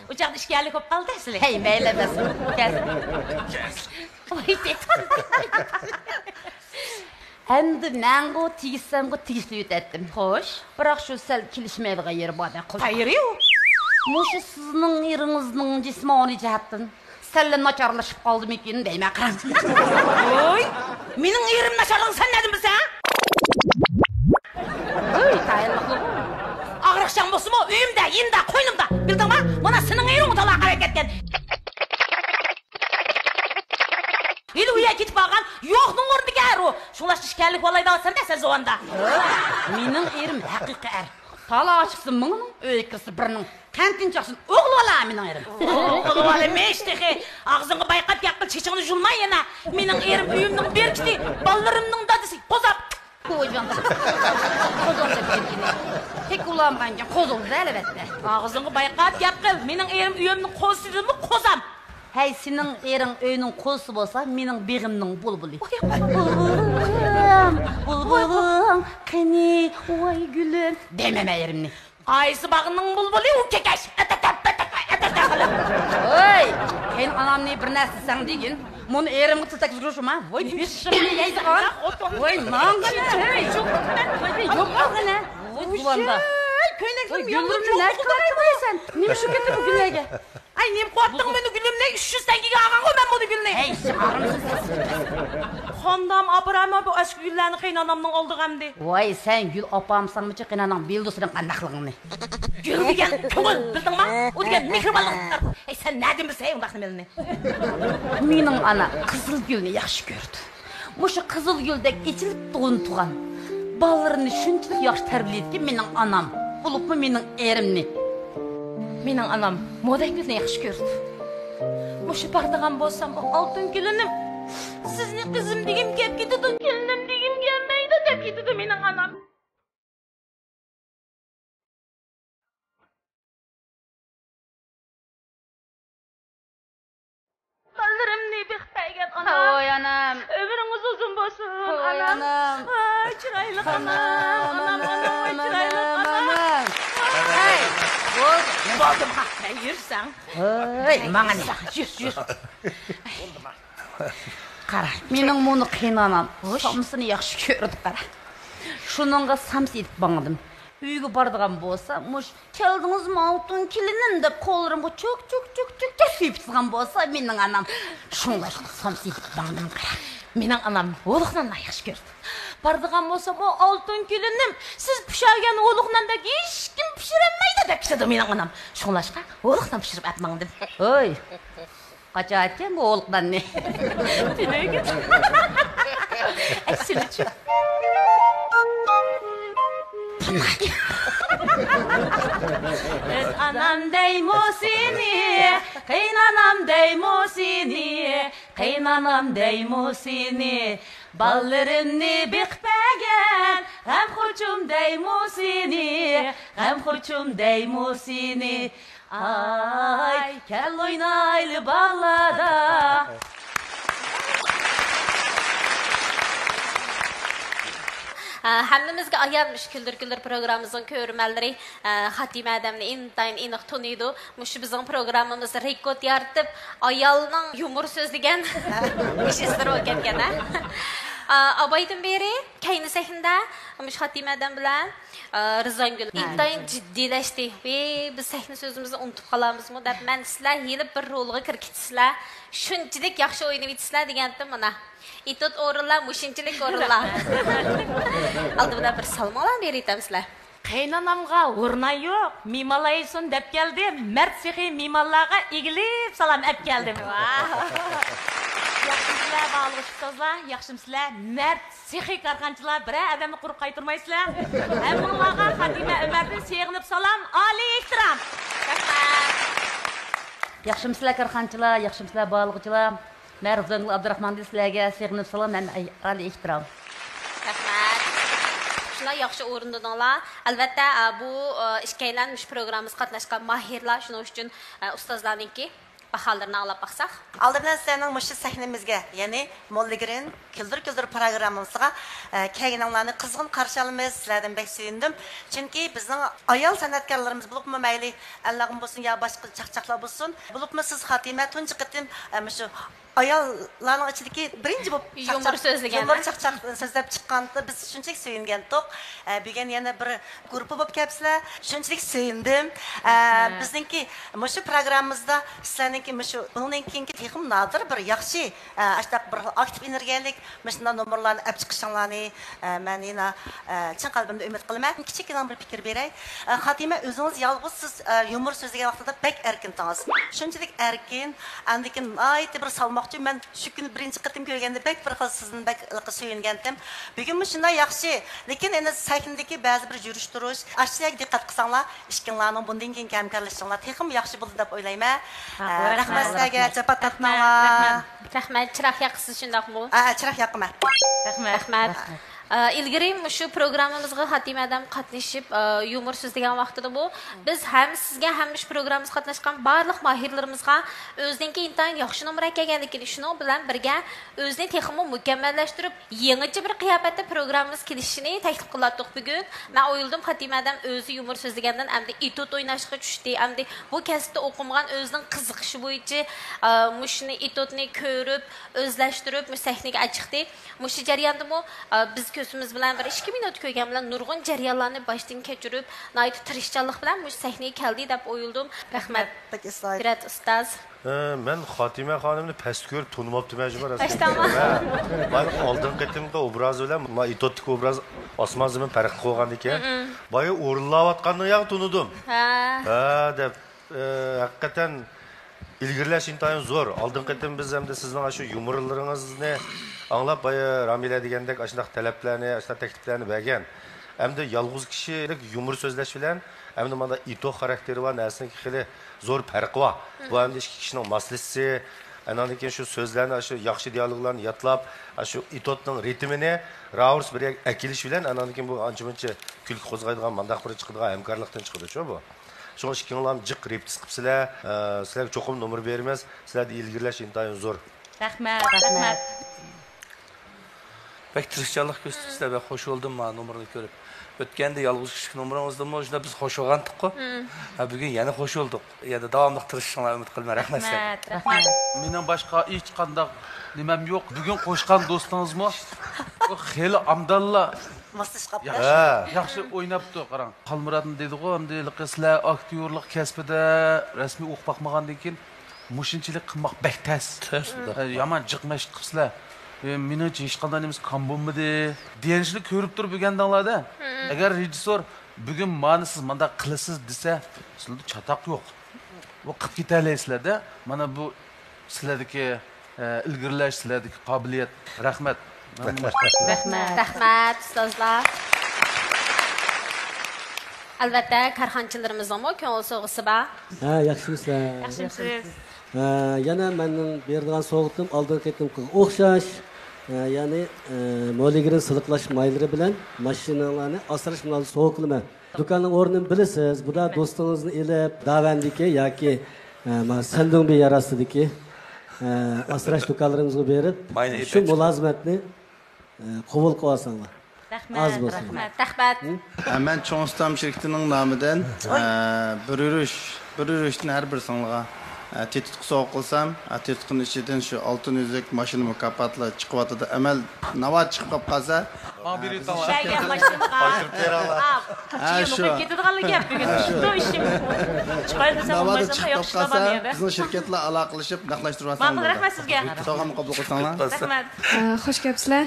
ئۇ چاغدا ئىككى ئەرلىك بولۇپ قالدى سىلى. ھەي، مەيلى ئەمەس. كەل. ۋاي، تېتىم. ئەمدى مەنغۇ تېگىشسەمغۇ تېگىشلىۋېتەتتىم. خوش. بىراق شۇ سەل كېلىشمەيدىغان يېرى باردەك قىلدى. قايىرى يوق. مۇشۇ سىزنىڭ ئېرىڭىزنىڭ جىسمانىي جەھەتتىن سەللا ناچارلىشىپ قالدىمىكىن دەيمەن، قاراڭ. ۋوي، مېنىڭ ئېرىم ناچارلىقىنى سەن نەدىن بىلىسەن؟ ۋوي، تايىنلىقلىغۇ. ئاغرىقچان بولسىمۇ، ئۆيۈمدە، يېنىمدا، قوينۇمدا. بىلدىڭما؟ مانا سېنىڭ ئېرىڭ ئۇدالا قاراپ كەتكەن. ھېلى ئۇ يەرگە كېتىپ بارغان يوقنىڭ ئورنىدىكى ئەر ئۇ. شۇڭلاشقا ئىككى ئەرلىك بولايدىغان سەن دە، سەن زۇۋاندا. مېنىڭ ئېرىم ھەقىقىي ئەر. تالا ئاچقۇسى مىڭنىڭ، ئۆيگە كىرسە بىرنىڭ. قەنتىنى چاقسۇن، ئوغلى بالا مېنىڭ ئېرىم. ئوغلى بالىمىش تېخى. ئاغزىڭغا بايقاپ گەپ قىل، چېچىڭنى يۇلما يەنە. مېنىڭ ئېرىم ئۆيۈمنىڭ بېرىكىتى، بالىلىرىمنىڭ دادىسى. قوزام. قوزام دەپ كەتكىنى. تېكى ئۇلانغانكەن، قوزۇلدى ئەلۋەتتە. ئاغزىڭغا بايقاپ گەپ قىل. مېنىڭ ئېرىم ئۆيۈمنىڭ قوزىسى دېدىمۇ، قوزام. ھەي، سېنىڭ ئېرىڭ ئۆينىڭ قوزىسى بولسا، مېنىڭ بېغىمنىڭ بۇلبۇلى. بۇلبۇلۇم، بۇلبۇلۇم، قېنى، ۋاي گۈلۈم. دەيمەن مەن ئېرىمنى. قايسى باغنىڭ بۇلبۇلى ئۇ كېكەچ؟ ئەتەتەپ، ئەتەتەپ، ئەتەتەپ قىلىپ. ۋوي، قېيىنئانامنى بىر نەرسە دېسەڭ دېگىن. مۇنۇ ئېرىمغا تىل تەگكۈزۈپ يۈرۈشۈڭ ھە. ۋوي، بېشىمنى يەيدىغان. ۋوي، ماڭغىنە. ۋوي، يوقالغىنە. ۋوي، جۇۋاندا. ۋوي، كۆينەكلىرىم يالغۇز چوقۇپ قالدى. نېمە شۇ كەتتى بۇ گۈللەرگە؟ نېمە قىلىۋاتتىڭ مېنى گۈلۈمنى؟ ئۈچ يۈز تەڭگىگە ئالغانغۇ مەن بۇنى گۈلنى. ھەي، شاغىرىمسىز. قاندام ئاپىرامەن بۇ ئەسكى گۈللەرنى قېينانامنىڭ ئالدىغا ئەمدى. ۋاي، سەن گۈل ئاپارمىساڭمىچۇ قېيناناڭ بىلىدۇ سېنىڭ قانداقلىقىڭنى. گۈل دېگەن كۆڭۈل، بىلدىڭما؟ ئۇ دېگەن مېھرىبانلىق. ئەي، سەن نەدىن بىلسەن ئۇنداق نېمىلىرىنى؟ مېنىڭ ئانا قىزىل گۈلنى ياخشى كۆرىدۇ. مۇشۇ قىزىل گۈلدەك ئېچىلىپ تۇغۇن تۇغان بالىلىرىنى شۇنچىلىك ياخشى تەربىيەلەيدىكەن مېنىڭ ئانام، بولۇپمۇ مېنىڭ ئېرىمنى. مېنىڭ ئانام مودەك گۈلنى ياخشى كۆرىدۇ. مۇشۇ بارىدىغان بولسام، ئۇ ئالتۇن كېلىنىم، سىزنى قىزىم دېگۈم كەپ كېتىدۇ، كېلىنىم دېگۈم كەلمەيدۇ دەپ كېتىدۇ مېنىڭ ئانام. بالىلىرىمنى بېقىپ بەرگەن ئانام. ھوي ئانام. ئۆمرىڭىز ئۇزۇن بولسۇن، ھوي ئانام. ئانام. ۋاي، چىرايلىق ئانام. ئانام، ئانام، ئانام، ۋاي، چىرايلىق ئانام. ئانام. ھەي، بولدى. بولدى، ھە، مەن يۈرسەڭ. ھوي، ماڭا نېمە؟ يۈر، يۈر. قارا، مېنىڭ مۇنۇ قېيىنئانام خوش. سامسىنى ياخشى كۆرىدۇ، قارا. شۇنىڭغا سامسا ئېلىپ ماڭدىم. ئۆيگە بارىدىغان بولسا، مۇشۇ «كەلدىڭىزمۇ، ئالتۇن كېلىنىم؟» دەپ، قوللىرىمغا چوك، چوك، چوك، چوك، چوك سۆيۈپ تۇرغان بولسا، مېنىڭ ئانام شۇڭلاشقا سامسا ئېلىپ ماڭدىم، قارا. مېنىڭ ئانام ھولۇق ناننى ياخشى كۆرىدۇ. بارىدىغان بولسام، «ئۇ ئالتۇن كېلىنىم، سىز پىشۇرگەن ھولۇق ناندەك ھېچكىم پىشۇرالمايدۇ» دەپ كېتىدۇ مېنىڭ ئانام. شۇڭلاشقا ھولۇق نان پىشۇرۇپ ئەپ ماڭدىم. ھوي. قاچاتكەن بۇ ھولۇق ناننى. تۈنۈگۈن. ئەسلىچۇ. ئۆز ئانام دەيمۇ سېنى، قېيىنئانام دەيمۇ سېنى، قېيىنئانام دەيمۇ سېنى، بالىلىرىمنى بېقىپ بەرگەن غەمخورچۇم دەيمۇ سېنى، غەمخورچۇم دەيمۇ سېنى. ئاي، كەل ئوينايلى باغلاردا. ھە، ھەممىمىزگە ئايان مۇشۇ كۈلدۈر كۈلدۈر پروگراممىمىزنىڭ كۆرۈرمەنلىرى، ھە، خاتىمە ھەدەمنى ئىنتايىن ئېنىق تونۇيدۇ. مۇشۇ بىزنىڭ پروگراممىمىزدا رېكورت يارىتىپ، ئايالنىڭ يۇمۇر سۆزلىگەن ئىش ئىزلىرى بولۇپ كەتكەن، ھە. ئا، ئابايدىن بېرى كەينى سەھنىدە مۇشۇ خاتىمە ھەدەم بىلەن ئا، رىزۋانگۈل ھە. ئىنتايىن جىددىيلەشتى. ۋىي، بىز سەھنە سۆزىمىزنى ئۇنتۇپ قالامىزمۇ دەپ، مەن سىلەر ھېلى بىر رولغا كىرىپ كېتىسىلەر، شۇنچىلىك ياخشى ئوينىۋېتىسىلەر دېگەنتىم مانا. ئېتوت ئورۇنلار، مۇشۇنچىلىك ئورۇنلار. ئالدى بىلەن بىر سالماڭلار بېرىۋېتەمسىلەر. قېيىنئانامغا ھۇرناي يوق، مېھمانلار يېسۇن دەپ كەلدىم. مەرد سېخىي مېھمانلارغا ئېگىلىپ سالام ئەپ كەلدىم. ۋاھ. ياخشىمسىلەر، باھالىغۇچى ئۇستازلار، ياخشىمسىلەر، مەرد سېخىي كارخانىچىلار، بىرەر ئادەمنى قۇرۇق قايتۇرمايسىلەر. ھەممىڭلارغا خاتىمە ئۆمەردىن سېغىنىپ سالام، ئالىي ئېھتىرام. رەھمەت. ياخشىمسىلەر كارخانىچىلار، ياخشىمسىلەر باھالىغۇچىلار. مەن رىزۋانگۈل ئابدۇراخماندىن سىلەرگە سېغىنىپ سالام ھەم ئالىي ئېھتىرام. رەھمەت. شۇنداق ياخشى ئورۇندىدىڭلار. ئەلۋەتتە، ئە، بۇ، ئە، ئىككىيلەن مۇشۇ پروگراممىمىزغا قاتناشقان ماھىرلار، شۇنىڭ ئۈچۈن، ئە، ئۇستازلارنىڭكى باھالىرىنى ئاڭلاپ باقساق. ئالدى بىلەن سىلەرنىڭ مۇشۇ سەھنىمىزگە، يەنى موللىگرىن كۈلدۈر كۈلدۈر پروگراممىمىزغا، ئە، كەلگىنىڭلارنى قىزغىن قارشى ئالىمىز. سىلەردىن بەك سۆيۈندۈم. چۈنكى بىزنىڭ ئايال سەنئەتكارلىرىمىز بولۇپمۇ مەيلى، ئەللەرغىمۇ بولسۇن يا باشقا چاقچاقلار بولسۇن، بولۇپمۇ سىز خاتىمە تۇنجى قېتىم، ئە، مۇشۇ ئاياللارنىڭ ئىچىدىكى بىرىنچى بولۇپ يۇمۇر چاقچاق، سۆزلىگەن، يۇمۇر ھە؟ چاقچاق سۆزلەپ چىققاندا بىز شۇنچىلىك سۆيۈنگەنتۇق. ئە، بۈگۈن يەنە بىر گۇرۇپپا بولۇپ كەپسىلەر. شۇنچىلىك سۆيۈندۈم. ئە، رەھمەت. بىزنىڭكى مۇشۇ پروگراممىمىزدا سىلەرنىڭكى مۇشۇ، بۇنىڭدىن كېيىنكى تېخىمۇ نادىر بىر ياخشى، ئە، ئاشۇنداق بىر ئاكتىپ ئېنېرگىيەلىك مۇشۇنداق نومۇرلارنى ئەپ چىقىشىڭلارنى، ئە، مەن يەنە، ئە، چىن قەلبىمدىن ئۈمىد قىلىمەن. كىچىككىنە بىر پىكىر بېرەي. ئە، خاتىمە، ئۆزىڭىز يالغۇز سىز، ئە، يۇمۇر سۆزلىگەن ۋاقتىدا بەك ئەركىنتىڭىز. شۇنچىلىك ئەركىن، ئاندىن كېيىن ناھايىتى بىر سالماقچى. مەن شۇ كۈنى بىرىنچى قېتىم كۆرگەندە بەك بىر خىل سىزدىن بەك سۆيۈنگەنتىم. بۈگۈنمۇ شۇنداق ياخشى، لېكىن ئەنە سەھنىدىكى بەزى بىر يۈرۈش تۇرۇش، ئاشۇ يەرگە دىققەت قىلساڭلار، ئىككىڭلارنىڭ بۇندىن كېيىنكى ھەمكارلىشىشىڭلار تېخىمۇ ياخشى بولىدۇ دەپ ئويلايمەن. ھە، ئە، رەھمەت سىلەرگە، رەھمەت. جاپا تارتماڭلار. رەھمەت، رەھمەت. رەھمەت. چىراغ ياقىسىز شۇنداقمۇ؟ ئە، ئە، چىراغ ياقىمەن. رەھمەت. رەھمەت. ئە، ئىلگىرى مۇشۇ پروگراممىمىزغا خاتىمە ھەدەم قاتنىشىپ، ئە، يۇمۇر سۆزلىگەن ۋاقتىدىمۇ بىز ھەم سىزگە، ھەم مۇشۇ پروگراممىمىزغا قاتناشقان بارلىق ماھىرلىرىمىزغا ئۆزىنىڭكى ئىنتايىن ياخشى نومۇر ئىكەنلىكىنى، شۇنىڭ بىلەن بىرگە ئۆزىنى تېخىمۇ مۇكەممەللەشتۈرۈپ، يېڭىچە بىر قىياپەتتە پروگراممىمىز كېلىشىنى تەكلىپ قىلاتتۇق بۈگۈن. مەن ئويلىدىم، خاتىمە ھەدەم ئۆزى يۇمۇر سۆزلىگەندىن ئەمدى ئېتيۇد ئويناشقا چۈشتى. ئەمدى بۇ كەسىپتە ئوقۇمىغان، ئۆزىنىڭ قىزىقىشى بويىچە، ئە، مۇشۇنى، ئېتيۇدنى كۆرۈپ، ئۆزلەشتۈرۈپ، مۇشۇ سەھنىگە ئەچىقتى. مۇشۇ جەرياندىمۇ، ئە، بىز كۆزىمىز بىلەن بىر ئىككى مىنۇت كۆرگەن بىلەن نۇرغۇن جەريانلارنى باشتىن كەچۈرۈپ، ناھايىتى تىرىشچانلىق بىلەن مۇشۇ سەھنىگە كەلدى دەپ ئويلىدىم. رەھمەت، بەك ئەستايىدىل. قۇدرەت ئۇستاز. ئە، مەن خاتىمە خانىمنى پەستە كۆرۈپ تونۇماپتىمەن جۇمۇ راستىنى. ھە. بايا ئالدىنقى قېتىمقى ئوبرازى بىلەن ما ئېتوتتىكى ئوبراز ئاسمان زېمىن پەرقلىق بولغاندىكىن، بايا ئورۇنلاۋاتقاندىن ياغ تونۇدۇم. ھە. ھە دەپ، ئە، ھەقىقەتەن ئىلگىرىلەش ئىنتايىن زور. ئالدىنقى قېتىم بىز ئەمدى سىزنىڭ ئاشۇ يۇمۇرلىرىڭىزنى ئاڭلاپ، بايا رامىلە دېگەندەك ئاشۇنداق تەلەپلەرنى، ئاشۇنداق تەكلىپلەرنى بەرگەن. ئەمدى يالغۇز كىشىلىك يۇمۇر سۆزلەش بىلەن ئەمدى مانا ئېتو خاراكتېرى بار نەرسىنىڭكى خېلى زور پەرقى بار. بۇ ئەمدى ئىككى كىشىنىڭ ماسلىشىشى، ئاناندىن كېيىن شۇ سۆزلەرنى، شۇ ياخشى دىيالوگلارنى يادلاپ، شۇ ئېتوتنىڭ رىتىمىنى راۋۇرس بىر يەرگە ئەكېلىش بىلەن، ئاناندىن كېيىن بۇ ئانچە مۇنچە كۈلكە قوزغايدىغان، مانداق بىر چىقىدىغان ھەمكارلىقتىن چىقىدۇ شۇ بۇ. شۇڭا ئىككىڭلام جىق رېپېتىتسىيە قىپسىلەر. ئە، سىلەرگە چوقۇم نومۇر بېرىمىز. سىلەردە ئىلگىرىلەش ئىنتايىن زور. رەھمەت، رەھمەت. بەك تىرىشچانلىق كۆرسىتىپسىلەر، بەك خوش بولدۇم مانا نومۇرنى كۆرۈپ. ئۆتكەندە يالغۇز كىشىلىك نومۇرىڭىزدىمۇ شۇنداق بىز خوش بولغانتۇققۇ. ھە، بۈگۈن يەنە خوش بولدۇق. يەنە داۋاملىق تىرىشىشىڭلارنى ئۈمىد قىلىمەن. رەھمەت سىلەرگە. رەھمەت، رەھمەت. مېنىڭ باشقا ھېچقانداق نېمەم يوق. بۈگۈن قوشقان دوستىڭىزمۇ خېلى ئامدانلا ماسلىشىپ قاپتۇ. ياخشى، ھە. ياخشى ئويناپتۇ، قاراڭ. خالمۇراتمۇ دېدىغۇ، ئەمدى ھېلىقى سىلەر ئاكتيورلۇق كەسپىدە رەسمىي ئوقۇپ باقمىغاندىن كېيىن مۇشۇنچىلىك قىلماق بەك تەس. تەس، ھە، يامان جىق مەشىق قىپسىلەر. ئە، مېنىڭچە ھېچقانداق نېمىسى كام بولمىدى. دېيەنچىنى كۆرۈپ تۇرۇپ ئۆگەندىڭلار-دە. ئەگەر رېژىسسور بۈگۈن مانا سىز مانداق قىلىسىز دېسە، سىلەردە چاتاق يوق. بۇ قىلىپ كېتەلەيسىلەر-دە. مانا بۇ سىلەردىكى، ئە، ئىلگىرىلەش، سىلەردىكى قابىلىيەت. رەھمەت. رەھمەت. رەھمەت، ئۇستازلار. ئەلۋەتتە، كارخانىچىلىرىمىزنىڭمۇ كۆڭۈل سوۋغىسى بار. ھە، ياخشىمۇسىلەر؟ ياخشىمۇسىز؟ ھە، يەنە مەننىڭ بېرىدىغان سوۋغىتىم ئالدىنقى قېتىمقىغا ئوخشاش. ھە، يەنى، ئە، مولىگرىن سىلىقلاش مايلىرى بىلەن ماشىنىڭلارنى ئاسراش مۇنازىرىسى سوۋغا قىلىمەن. دۇكاننىڭ ئورنىنى بىلىسىز. بۇدا دوستىڭىزنى ئېلىپ، داۋەندىكى ياكى، ئە، ما سەندۇڭبى يەر ئاستىدىكى، ئە، ئاسراش دۇكانلىرىمىزغا بېرىپ، شۇ مۇلازىمەتنى، ئە، قوبۇل قىلىۋالساڭلار. رەھمەت، ئاز بولسۇن. رەھمەت، رەھمەت. ئە، مەن چوڭ ئۇستام شىركىتىنىڭ نامىدىن، ئە، بىر يۈرۈش، بىر يۈرۈشتىن ھەر بىرسىڭلارغا، ئە، تېتىتقۇ سوۋغا قىلسام، ئە، تېتىتقۇنىڭ ئىچىدىن شۇ ئالتۇن ئۈزۈك، ماشىنا مۇكاپاتلىرى چىقىۋاتىدۇ. ئەمەل ناۋادا چىقىپ قالسا، ماڭا بېرىۋېتىڭلار. بەرگەن ماشىنىغا. ھە، شۇ. كېتىدىغانلا گەپ بۈگۈن. ھە، شۇ. شۇ ئىشىم. چىقاي دېسەم، ناۋادا چىقىپ قالسا، بىزنىڭ شىركەتلەر ئالاقىلىشىپ، نەقلەشتۈرۈۋالساڭلار. ماقۇل، رەھمەت سىزگە. سوۋغامنى قوبۇل قىلساڭلار. رەھمەت. ئە، خوش كەپسىلەر.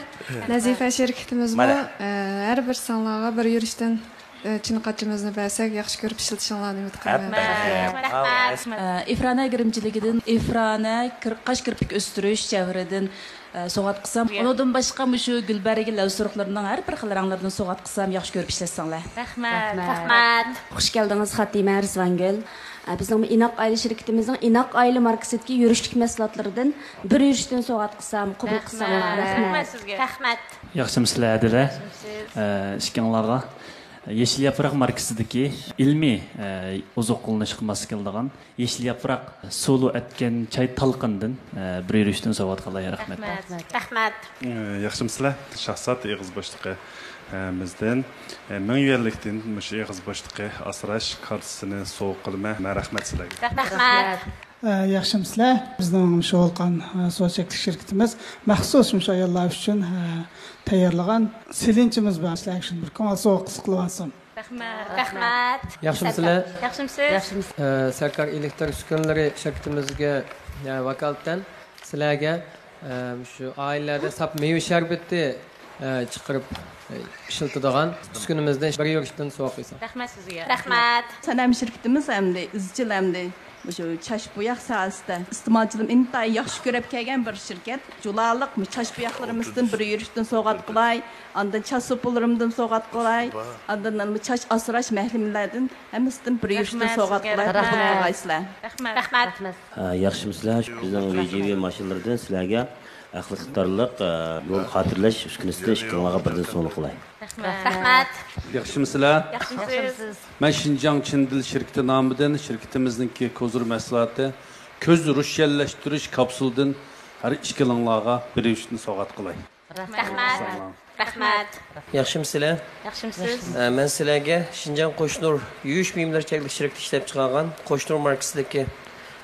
نەزىفە شىركىتىمىزمۇ، مانا. ئە، ھەر بىر ساڭلارغا بىر يۈرۈشتىن، ئە، چىنە قاچىمىزنى بەرسەك، ياخشى كۆرۈپ ئىشلىتىشىڭلارنى ئۈمىد قىلىمەن. رەھمەت. رەھمەت. ئە، ئىفرانە گىرىمچىلىكىدىن ئىفرانە كىر-، قاش كىرپىك ئۆستۈرۈش جەۋھىرىدىن، ئە، سوۋغات قىلسام. ئۇنىڭدىن باشقا مۇشۇ گۈلبەرگە لەۋ سۇرۇقلىرىنىڭ ھەر بىر خىل رەڭلىرىدىن سوۋغات قىلسام، ياخشى كۆرۈپ ئىشلەتسەڭلار. رەھمەت. رەھمەت. رەھمەت. خوش كەلدىڭىز، خاتىمە رىزۋانگۈل. ئە، بىزنىڭ ئىناق ئائىلە شىركىتىمىزنىڭ ئىناق ئائىلە ماركىسىدىكى يۈرۈشلۈك مەھسۇلاتلىرىدىن بىر يۈرۈشتىن سوۋغات قىلسام، قوبۇل قىلساڭلار. رەھمەت. رەھمەت سىزگە. رەھمەت. ياخشىمۇسىلەر ئادىلە؟ ياخشىمىسىز؟ ئە، ئىككىڭلارغا يېشىل ياپراق ماركىسىدىكى ئىلمىي، ئە، ئوزۇقلىنىشقا ماس كېلىدىغان يېشىل ياپراق سۇلۇ ئەتكەن چاي تالقىندىن، ئە، بىر يۈرۈشتىن سوۋغات قىلاي. رەھمەت. رەھمەت. رەھمەت. ئە، ياخشىمۇسىلەر؟ شاھزات ئېغىز بوشلۇقى، ئە، مىزدىن، ئە، مىڭ يۈەنلىكتىن مۇشۇ ئېغىز بوشلۇقى ئاسراش كارتىسىنى سوۋغا قىلىمەن. مەن رەھمەت سىلەرگە. رەھمەت. ئە، ياخشىمۇسىلەر؟ بىزنىڭ مۇشۇ ۋولقان، ئە، سودا چەكلىك شىركىتىمىز مەخسۇس مۇشۇ ئاياللار ئۈچۈن، ئە، تەييارلىغان سېلىنچىمىز بار. سىلەرگە شۇنى بىر كۆڭۈل سوۋغىسى قىلىۋالسام. رەھمەت. رەھمەت. ياخشىمۇسىلەر؟ ياخشىمۇسىز؟ ياخشىمىز. ئە، سەركار ئېلېكتر ئۈسكۈنىلىرى شىركىتىمىزگە، يا، ۋاكالىتەن سىلەرگە، ئە، مۇشۇ ئائىلىلەردە ساپ مېۋە شەربىتى، ئە، چىقىرىپ، ئە، ئىشلىتىدىغان ئۈسكۈنىمىزدىن بىر يۈرۈشتىن سوۋغا قىلسام. رەھمەت سىزگە. رەھمەت. سەنەم شىركىتىمىز ئەمدى ئىزچىل ئەمدى مۇشۇ چاچ بوياق ساھەسىدە ئىستېمالچىلىرىمىز ئىنتايىن ياخشى كۆرۈپ كەلگەن بىر شىركەت. جۇلالىق چاچ بوياقلىرىمىزدىن بىر يۈرۈشتىن سوۋغات قىلاي، ئاندىن چاچ سوپىلىرىمدىن سوۋغات قىلاي، ئاندىن چاچ ئاسراش مەھلىمىلەردىن ھەممىسىدىن بىر يۈرۈشتىن سوۋغات قىلاي. رەھمەت. قوبۇل قىلغايسىلەر. رەھمەت. ھە، ياخشىمۇسىلەر؟ بىزنىڭ ۋىجىۋى ماشىنىلىرىدىن سىلەرگە ئەخلىتارلىق، ئە، يول خاتىرىلەش ئۈسكۈنىسىدىن ئىككىڭلارغا بىردىن سوۋغا قىلاي. رەھمەت. ياخشىمۇسىلەر؟ ياخشىمىسىز؟ مەن شىنجاڭ چىن دىل شىركىتى نامىدىن شىركىتىمىزنىڭكى كوزۇر مەھسۇلاتى كۆز روشەنلەشتۈرۈش كاپسۇلىدىن ھەر ئىككىلىڭلارغا بىر يۈرۈشتىن سوۋغات قىلاي. رەھمەت. رەھمەت. ياخشىمۇسىلەر؟ ياخشىمىسىز؟ ئە، مەن سىلەرگە شىنجاڭ قوشنۇر يۇيۇش بۇيۇملىرى چەكلىك شىركىتى ئىشلەپچىقارغان قوشنۇر ماركىسىدىكى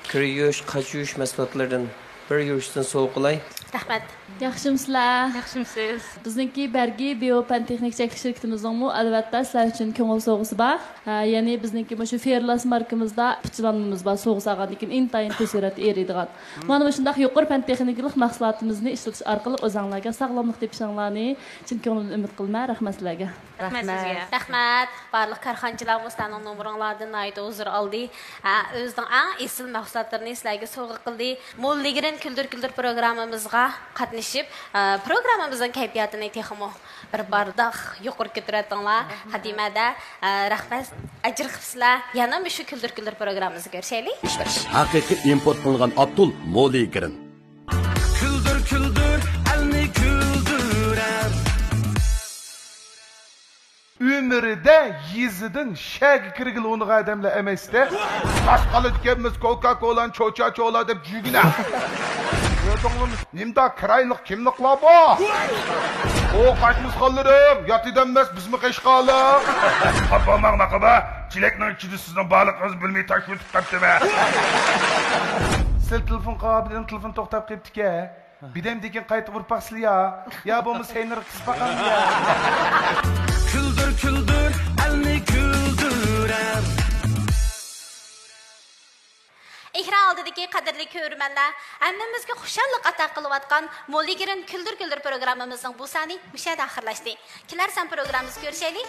كىر يۇيۇش، قاچا يۇيۇش مەھسۇلاتلىرىدىن بىر يۈرۈشتىن سوۋغا قىلاي. رەھمەت. ياخشىمۇسىلەر؟ ياخشىمۇسىز؟ بىزنىڭكى بەرگى بىيو پەن تېخنىك چەكلىك شىركىتىمىزنىڭمۇ ئەلۋەتتە سىلەر ئۈچۈن كۆڭۈل سوۋغىسى بار. ھە، يەنى بىزنىڭكى مۇشۇ فېرلاس ماركىمىزدا پۇچىلانمىمىز بار، سوۋغا سالغاندىن كېيىن ئىنتايىن تېز سۈرئەتتە ئېرىيدىغان. مانا مۇشۇنداق يۇقىرى پەن تېخنىكىلىق مەھسۇلاتىمىزنى ئىشلىتىش ئارقىلىق ئۆزەڭلارگە ساغلاملىق تېپىشىڭلارنى چىن كۆڭلۈمدىن ئۈمىد قىلىمەن. رەھمەت سىلەرگە. رەھمەت سىزگە. رەھمەت. بارلىق كارخانىچىلارمۇ سىلەرنىڭ نومۇرۇڭلاردىن ناھايىتى ھۇزۇر ئالدى. ھە، ئۆزىنىڭ ئەڭ ئېسىل مەھسۇلاتلىرىنى سىلەرگە سوۋغا قىلدى. موللىگرىن كۈلدۈر كۈلدۈر پروگراممىمىزغا قاتنىشىپ، ھە، پروگراممىمىزنىڭ كەيپىياتىنى تېخىمۇ بىر بارلاپ يۇقىرى كۆتۈرۈۋەتتىڭلار. خاتىمەدە، ھە، رەھمەت، ئەجىر قىپسىلەر. يەنە مۇشۇ كۈلدۈر كۈلدۈر پروگراممىمىزدا كۆرۈشەيلى. ئىشلەش. ھەقىقىي ئىمپورت قىلىنغان ئابدۇل موللىگرىن. كۈلدۈر، كۈلدۈر، ئەلنى كۈلدۈرەر. ئۆمرىدە يېزىدىن شەھەرگە كىرگىلى ئۇنىغان ئادەملەر ئەمەستە. ئاچ قالىدىكەنمىز، كوكا كولانى چوچا چولا دەپ جۈگىنە. كۆردۈڭلارمۇ؟ نېمىدا كىرايلىق كىملىقلار بۇ؟ ئۇ قاچمىسخانلىرىم، يات ئادەم ئەمەس، بىزمۇ قەشقەرلىق. خاپا بولماڭ ماقابا، چېلەكنىڭ ئىچىدە سىزنىڭ بارلىقىڭىزنى بىلمەي تاش يۇتۇپ قاپتىمەن. سىلەر تېلېفون قىلغان بىلەن تېلېفون توختاپ قېپتىكەن. بىردەمدىن كېيىن قايتا ئۇرۇپ باقسىلە يا. يا بولمىسا سەينىرى قىسىپ باقامدۇ يا؟ كۈلدۈر، كۈلدۈر، ئەلنى كۈلدۈرەر. ئېكران ئالدىدىكى قەدىرلىك كۆرۈرمەنلەر، ھەممىمىزگە خۇشاللىق ئاتا قىلىۋاتقان موللىگرىن كۈلدۈر كۈلدۈر پروگراممىمىزنىڭ بۇ سانى مۇشۇ يەردە ئاخىرلاشتى. كېلەر سان پروگراممىمىزدا كۆرۈشەيلى.